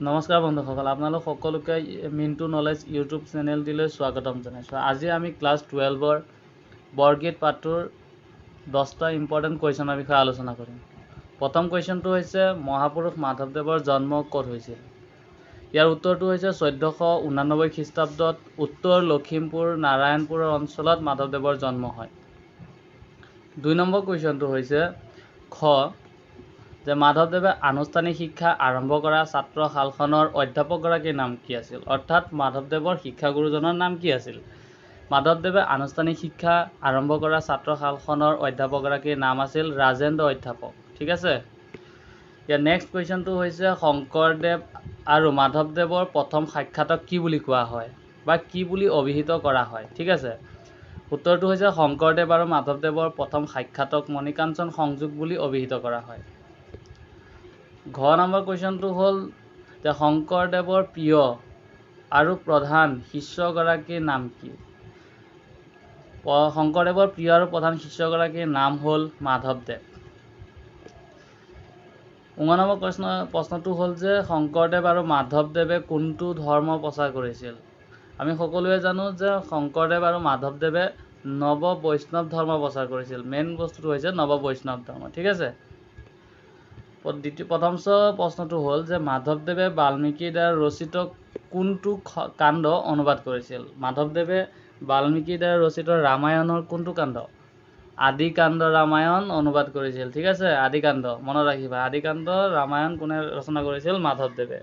নমস্কাৰ বন্ধুসকল, আপোনালোক সকলোকে মিণ্টু নলেজ ইউটিউব চেনেলটিলৈ স্বাগতম জনাইছোঁ। আজি আমি ক্লাছ 12ৰ বৰগীত পাঠটোৰ 10টা ইম্পৰ্টেণ্ট কুৱেশ্যনৰ বিষয়ে আলোচনা কৰিম। প্ৰথম কুৱেশ্যনটো হৈছে, মহাপুৰুষ মাধৱদেৱৰ জন্ম ক'ত হৈছিল? ইয়াৰ উত্তৰটো হৈছে 1489 খ্ৰীষ্টাব্দত উত্তৰ লখিমপুৰ নাৰায়ণপুৰৰ অঞ্চলত মাধৱদেৱৰ জন্ম হয়। 2 নম্বৰ কুৱেশ্যনটো হৈছে খ, যে মাধৱদেৱে আনুষ্ঠানিক শিক্ষা আৰম্ভ কৰা ছাত্ৰশালখনৰ অধ্যাপকগৰাকীৰ নাম কি আছিল? অৰ্থাৎ মাধৱদেৱৰ শিক্ষাগুৰুজনৰ নাম কি আছিল? মাধৱদেৱে আনুষ্ঠানিক শিক্ষা আৰম্ভ কৰা ছাত্ৰশালখনৰ অধ্যাপকগৰাকীৰ নাম আছিল ৰাজেন্দ্ৰ অধ্যাপক। ঠিক আছে। ইয়াৰ নেক্সট কুৱেশ্যনটো হৈছে, শংকৰদেৱ আৰু মাধৱদেৱৰ প্ৰথম সাক্ষাতক কি বুলি কোৱা হয় বা কি বুলি অভিহিত কৰা হয়? ঠিক আছে। উত্তৰটো হৈছে শংকৰদেৱ আৰু মাধৱদেৱৰ প্ৰথম সাক্ষাতক মণিকাঞ্চন সংযোগ বুলি অভিহিত কৰা হয়। ঘ নম্বৰ কুৱেশ্যনটো হ'ল যে শংকৰদেৱৰ প্ৰিয় আৰু প্ৰধান শিষ্যগৰাকীৰ নাম কি? শংকৰদেৱৰ প্ৰিয় আৰু প্ৰধান শিষ্যগৰাকীৰ নাম হ'ল মাধৱদেৱ। ঙ নম্বৰ প্ৰশ্নটো হ'ল যে শংকৰদেৱ আৰু মাধৱদেৱে কোনটো ধৰ্ম প্ৰচাৰ কৰিছিল? আমি সকলোৱে জানো যে শংকৰদেৱ আৰু মাধৱদেৱে নৱ বৈষ্ণৱ ধৰ্ম প্ৰচাৰ কৰিছিল। মেইন বস্তুটো হৈছে নৱ বৈষ্ণৱ ধৰ্ম। ঠিক আছে। দ্বিতীয় প্ৰথম প্ৰশ্নটো হ'ল যে মাধৱদেৱে বাল্মীকিৰ দ্বাৰা ৰচিত কোনটো কাণ্ড অনুবাদ কৰিছিল? মাধৱদেৱে বাল্মীকিৰ দ্বাৰা ৰচিত ৰামায়ণৰ কোনটো কাণ্ড? আদিকাণ্ড ৰামায়ণ অনুবাদ কৰিছিল। ঠিক আছে, আদিকাণ্ড মনত ৰাখিবা। আদিকাণ্ড ৰামায়ণ কোনে ৰচনা কৰিছিল? মাধৱদেৱে।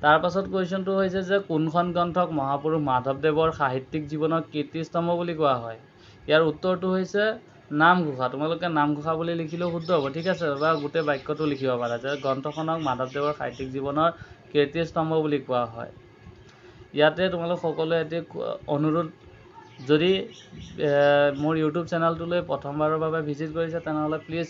তাৰপাছত কুৱেশ্যনটো হৈছে যে কোনখন গ্ৰন্থক মহাপুৰুষ মাধৱদেৱৰ সাহিত্যিক জীৱনৰ কীৰ্তিস্তম্ভ বুলি কোৱা হয়? ইয়াৰ উত্তৰটো হৈছে নামঘোষা। তোমালোকে নামঘোষা বুলি লিখিলেও শুদ্ধ হ'ব। ঠিক আছে, বা গোটেই বাক্যটো লিখিব পাৰা যে গ্ৰন্থখনক মাধৱদেৱৰ সাহিত্যিক জীৱনৰ কীৰ্তিস্তম্ভ বুলি কোৱা হয়। ইয়াতে তোমালোক সকলোৱে এটি অনুৰোধ, যদি মোৰ ইউটিউব চেনেলটোলৈ প্ৰথমবাৰৰ বাবে ভিজিট কৰিছে, তেনেহ'লে প্লিজ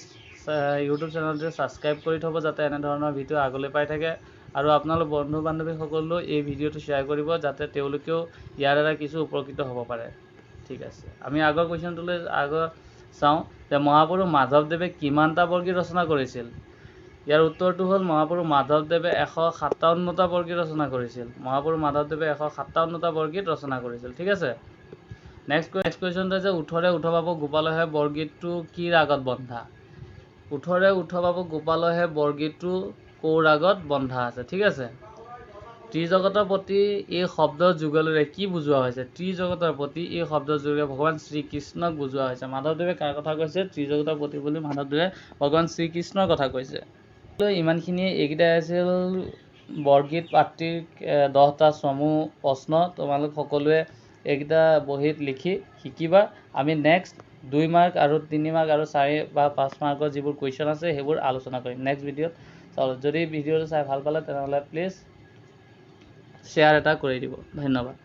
ইউটিউব চেনেলটো ছাবস্ক্ৰাইব কৰি থ'ব, যাতে এনেধৰণৰ ভিডিঅ' আগলৈ পাই থাকে। আৰু আপোনালোক বন্ধু বান্ধৱীসকলেও এই ভিডিঅ'টো শ্বেয়াৰ কৰিব, যাতে তেওঁলোকেও ইয়াৰ দ্বাৰা কিছু উপকৃত হ'ব পাৰে। ঠিক আছে, আমি আগৰ কুৱেশ্যনটোলৈ আগৰ চাওঁ যে মহাপুৰুষ মাধৱদেৱে কিমানটা বৰগীত ৰচনা কৰিছিল? ইয়াৰ উত্তৰটো হ'ল মহাপুৰুষ মাধৱদেৱে 157টা বৰগীত ৰচনা কৰিছিল। মহাপুৰুষ মাধৱদেৱে 157টা বৰগীত ৰচনা কৰিছিল। ঠিক আছে। নেক্সট কুৱেশ্যনটো হৈছে, উঠৰে উঠ বাবু গোপালহে বৰগীতটো কি ৰাগত বন্ধা? উঠৰে উঠ বাবু গোপালহে বৰগীতটো কৌ ৰাগত বন্ধা আছে। ঠিক আছে। ত্ৰিজগতৰ প্ৰতি এই শব্দ যুগলেৰে কি বুজোৱা হৈছে? ত্ৰিজগতৰ প্ৰতি এই শব্দ যুগলেৰে ভগৱান শ্ৰীকৃষ্ণক বুজোৱা হৈছে। মাধৱদেৱে কাৰ কথা কৈছে? ত্ৰিজগতৰ প্ৰতি বুলি মাধৱদেৱে ভগৱান শ্ৰীকৃষ্ণৰ কথা কৈছে। ইমানখিনিয়ে, এইকেইটাই আছিল বৰগীত পাঠটিৰ 10টা চমু প্ৰশ্ন। তোমালোক সকলোৱে এইকেইটা বহীত লিখি শিকিবা। আমি নেক্সট 2 মাৰ্ক আৰু 3 মাৰ্ক আৰু 4 বা 5 মাৰ্কৰ যিবোৰ কুৱেশ্যন আছে সেইবোৰ আলোচনা কৰিম নেক্সট ভিডিঅ'ত। যদি ভিডিঅ'টো চাই ভাল পালে তেনেহ'লে প্লিজ শ্বেয়াৰ এটা কৰি দিব। ধন্যবাদ।